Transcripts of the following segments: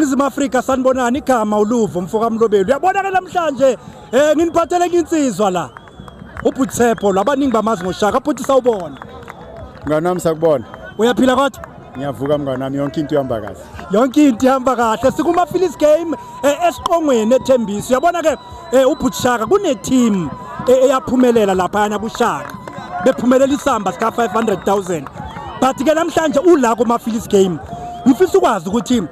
Ningizimu Afrika, sanibonani. Igama uLuvo mfoka Mlobeli. Uyabona ke namhlanje nginiphathele insizwa la. UButsepo labaningi bamazi ngoShaka. Bhuti, sawubona. Mngani wami, sakubona. Uyaphila kodwa? Ngiyavuka, mngani wami, yonke into ihamba kahle. Yonke into ihamba kahle. Sikuma Phillies game esiqongweni eThembisa. Uyabona ke uButshaka kune team eyaphumelela lapha yana kuShaka. Bephumelela isamba sika 500,000. But ke namhlanje ula kuma Phillies game. Ngifisa ukwazi ukuthi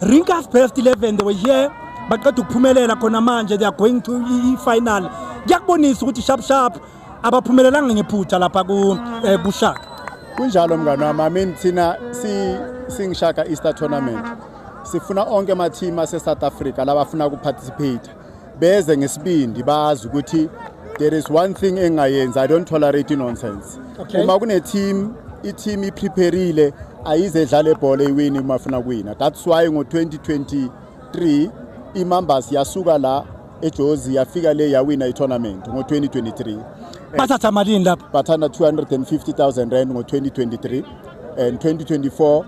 Rinkas Best 11, they were here, baqeda ukuphumelela khona manje, they are going to i-final. Kuyakubonisa ukuthi sharp sharp abaphumelelanga ngephutha lapha ku kuShaka. Kunjalo, mngani wami. I mean, thina si singuShaka Easter Tournament. Sifuna onke ama team ase South Africa labafuna ukuparticipate beze ngesibindi, bazi ukuthi there is one thing engayenzi: I don't tolerate nonsense. Uma kune team, i-team iprepareile, ayize edlala ibhola, iwini uma funa kuwina. That's why ngo-2023 iMambas yasuka la eJozi yafika le yawina i-tournament ngo-2023. Bathatha malini lapha? Bathanda R250,000 ngo-2023, and 2024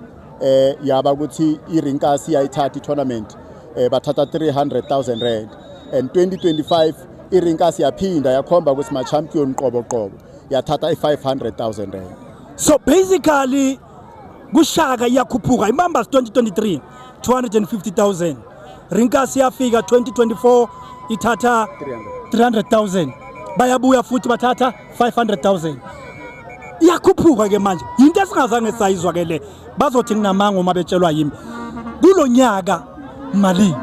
yaba ukuthi iRinkasi yayithatha i-tournament, bathatha R300,000, and 2025 iRinkasi yaphinda yakhomba ukuthi ma champion qobo qobo, yathatha i-R500,000. So basically kuShaka iyakhuphuka. IMambas 2023, 250,000. Rinkas yafika 2024 ithatha 300,000. Bayabuya futhi bathatha 500,000. Iyakhuphuka ke manje. Into esingazange sayizwa ke le. Bazothi nginamanga uma betshelwa yimi. Kulonyaka malini?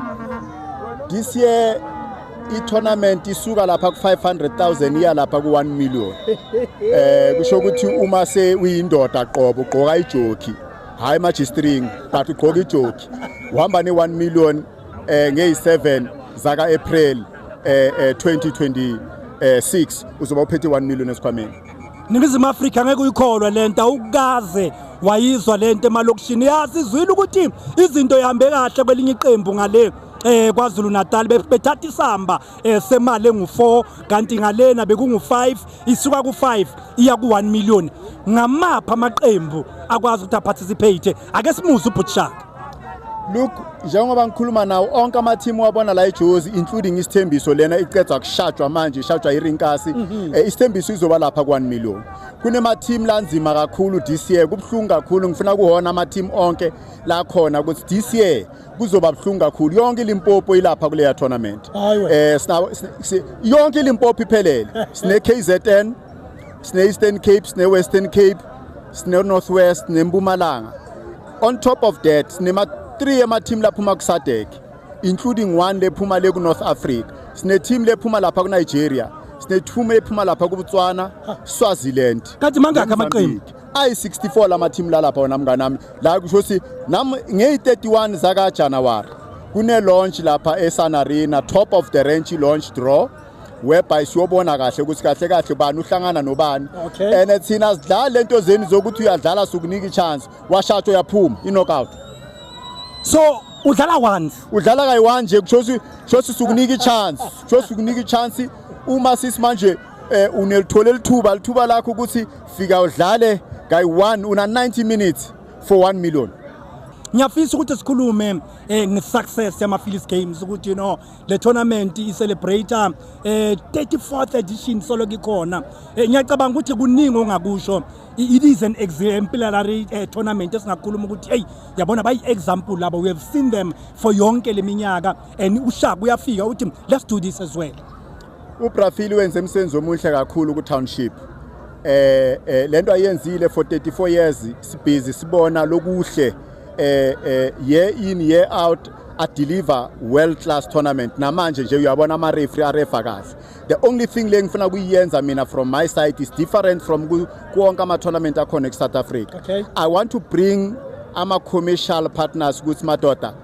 This year i-tournament isuka lapha ku-500,000 iya lapha ku-1 million. Kusho ukuthi uma se uyindoda qobo, ugqoka ijoki, hayi ma-G-string, but ugqoka ijoki, uhamba ne-1 million ngeyi-7 zaka April 2026, uzoba uphethe 1 million esikhwameni. Ningizimu Afrika, ngeke uyikholwe lento, awukaze wayizwa lento emalokishini. Yasizwile ukuthi izinto ihambe kahle kwelinye iqembu ngale KwaZulu Natal, bethatha isamba semali engu4, kanti ngalena bekungu5, isuka ku5 iya ku1 million. Ngamapha amaqembu akwazi ukuthi aparticipate? Ake simuze uButshaka. Look, njengoba ngikhuluma nawo, onke ama-team wabona la eJozi, including Isithembiso lena icedwa kushajwa manje, ishajwa iRinkasi, Isithembiso izoba lapha ku-1 million. Kunema-team lanzima kakhulu this year, kubuhlungu kakhulu. Ngifuna kuhona ama-team onke la khona ukuthi this year kuzoba buhlungu kakhulu. Yonke iLimpopo ilapha kuleya tournament. Hayi we. Sina yonke iLimpopo iphelele. Sine KZN, sine Eastern Cape, sine Western Cape, sine North West, neMpumalanga. On top of that, sinema 3 ama team laphuma ku SADC, including one lephuma le ku North Africa. Sine team lephuma lapha ku Nigeria, sine team lephuma lapha ku Botswana, Swaziland. Kanti mangakhi amaqembu? Ayi-64 lama team lalapha wena mngani wami. La kusho ukuthi nami ngeyi-31 zaka January kune launch lapha eSun Arena, top of the range launch draw, whereby siyobona kahle ukuthi kahle kahle bani uhlangana nobani. And thina sidlala lento zeni zokuthi uyadlala, sukunika i-chance, washatha, uyaphuma, i-knockout. So udlala once? Udlala kayi-one nje. Kusho ukuthi sukunika i-chance, kusho sukunika i-chance uma sisimanje unelithola lithuba, lithuba lakho ukuthi fika udlale kayi-one, una 90 minutes for 1 million. Ngiyafisa ukuthi sikhulume nge-success yama-Phillies Games, ukuthi le tournament i-celebrate 34th edition solo ikhona. Ngiyacabanga ukuthi kuningi ongakusho. It is an exemplary tournament esingakhuluma ukuthi hey, yabona, bayi-example labo. We have seen them for yonke leminyaka and uShaka uyafika uthi let's do this as well. UBrafili wenze umsebenzi omuhle kakhulu ku-township. Lento ayenzile for 34 years, sibhizi sibona lokuhle year in, year out, a deliver world class tournament. Namanje nje uyabona ama referee arefa kahle. The only thing le ngifuna kuyenza mina from my side is different from kuwonke ama tournament akhona e-South Africa. I want to bring ama commercial partners ukuthi madoda,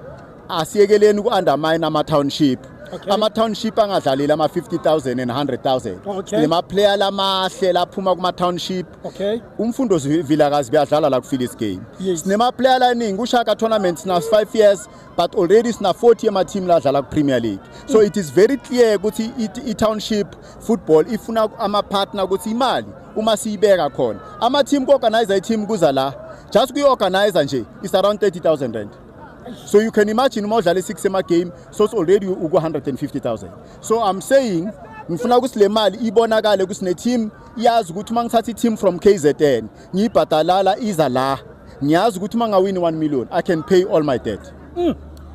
asiyekeleni ku-undermine ama-township. Ama-township angadlaleli ama-50,000 and 100,000. Nema-player lamahle laphuma kuma-township. Umfundo Vilakazi beyadlala la ku-Phillies game. Sinema-player laningi kuShaka tournament. Sina 5 years, but already sina 40 ama-team ladlala ku-Premier League. So it is very clear ukuthi i-township football ifuna ama-partner, ukuthi imali uma siyibeka khona ama-team, ku-organize i-team kuza la, just kuyi-organize nje is around R30,000. So you can imagine uma udlala 6 ema game, so it's already uku 150,000. So I'm saying ngifuna ukuthi le mali ibonakale ukuthi ne team iyazi ukuthi uma ngithatha i-team from KZN ngiyibhadalala iza la, ngiyazi ukuthi uma ngawini 1 million, I can pay all my debt.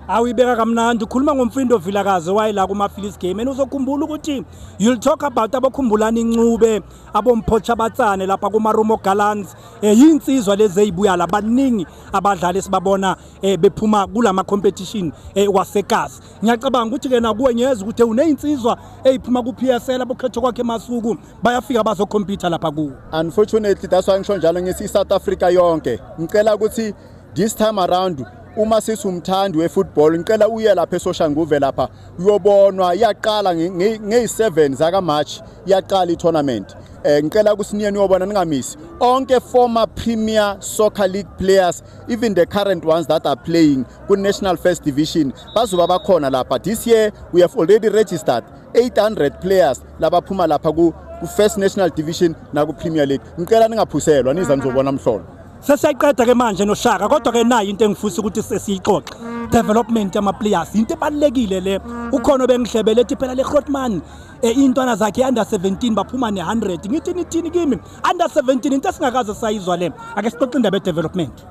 Awuyibeka kamnandi. Ukhuluma ngoMfundo Vilakazi wayela kuma-Philly's Game, and uzokhumbula ukuthi you'll talk about abokhumbulani Ncube, abomphotsha batsane lapha kuma-Marumo Gallants. Yinsizwa lezi ezibuya la, baningi abadlali esibabona bephuma kulama competition wasekasi. Ngiyacabanga ukuthi ke nakuwe ngiyeza ukuthi uneyinsizwa eziphuma ku-PSL, abokhetho kwakhe Masuku, bayafika bazokhompyutha lapha kuwo. Unfortunately, that's why ngisho njalo ngithi i-South Africa yonke, ngicela ukuthi this time around, uma sithi umthandi we-football, ngicela uye lapha eSoshanguve lapha uyobonwa. Iyaqala ngeyi-7 zaka-March, iyaqala i-tournament. Ngicela ukuthi niye niyobona, ningamisi. Onke former Premier Soccer League players, even the current ones that are playing ku-National First Division, bazoba bakhona lapha. This year we have already registered 800 players labaphuma lapha ku-First National Division naku-Premier League. Ngicela ningaphuselwa, niza nizobona mhlolo. Sesiyaqeda ke manje noShaka, kodwa ke nayo into engifisa ukuthi sesiyixoxe, development yama-players, into ebalulekile le. Ukhona bengihlebele ethi phela le Grootman, iy'ntwana zakhe under 17 baphuma ne-100. Ngithi nithini kimi under 17, into esingakaze sayizwa le. Ake sixoxe indaba ye-development.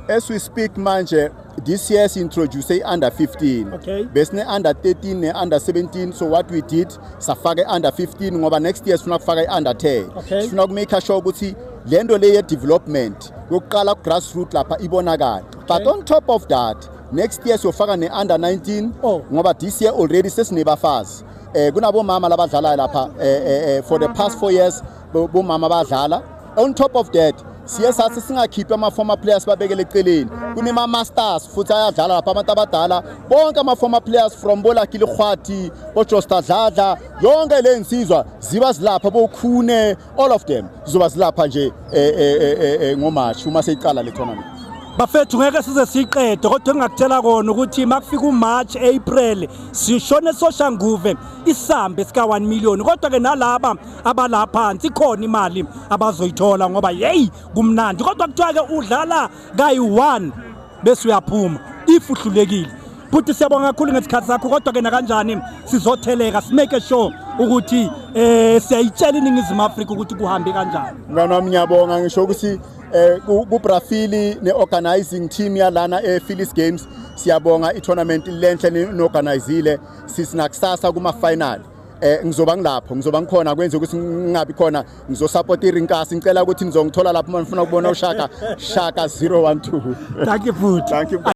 As we speak manje, this year si-introduce i-under 15. Besine under 13 ne-under 17. So what we did, safaka i-under 15 ngoba next year sifuna kufaka i-under 10. Sifuna uku-make sure ukuthi le nto le ye-development yokuqala ku-grassroot lapha ibonakala. But on top of that, next year siyofaka ne-under 19 ngoba this year already sesinebafazi, kunabomama labadlalayo lapha for the past 4 years, bomama badlala. On top of that, siye sathi singakhiphi ama-former players babekele eceleni. Kunema-masters futhi ayadlala lapha, abantu abadala bonke, ama-former players from boLucky Lekgwathi, boJosta Dladla, yonke le nsizwa ziba zilapha, bokhune, all of them zizoba zilapha nje ngoMarch uma seyiqala le tournament. Bafethu, ngeke size siyiqede, kodwa engingakutshela kona ukuthi makufika uMarch, April, sishone Soshanguve isambe sika 1 million. Kodwa ke nalaba abala phansi ikhona imali abazoyithola, ngoba hey, kumnandi. Kodwa kuthiwa ke udlala kayi-1 bese uyaphuma if uhlulekile. Futhi siyabonga kakhulu ngesikhathi sakho, kodwa ke nakanjani sizotheleka, simake sure ukuthi siyayitshela iNingizimu Afrika ukuthi kuhambe kanjani. Mngani wami, ngiyabonga. Ngisho ukuthi kuBrafili ne-organizing team yalana e-Philly's Games, siyabonga i-tournament lenhle ni-organizile. Sisinakusasa kuma-final, ngizoba ngilapho, ngizoba ngikhona. Kwenze ukuthi ngingabi khona, ngizosupport iRinkasi. Ngicela ukuthi nizongithola lapho uma nifuna ukubona uShaka, Shaka 012. Thank you futhi. Thank you, mngani.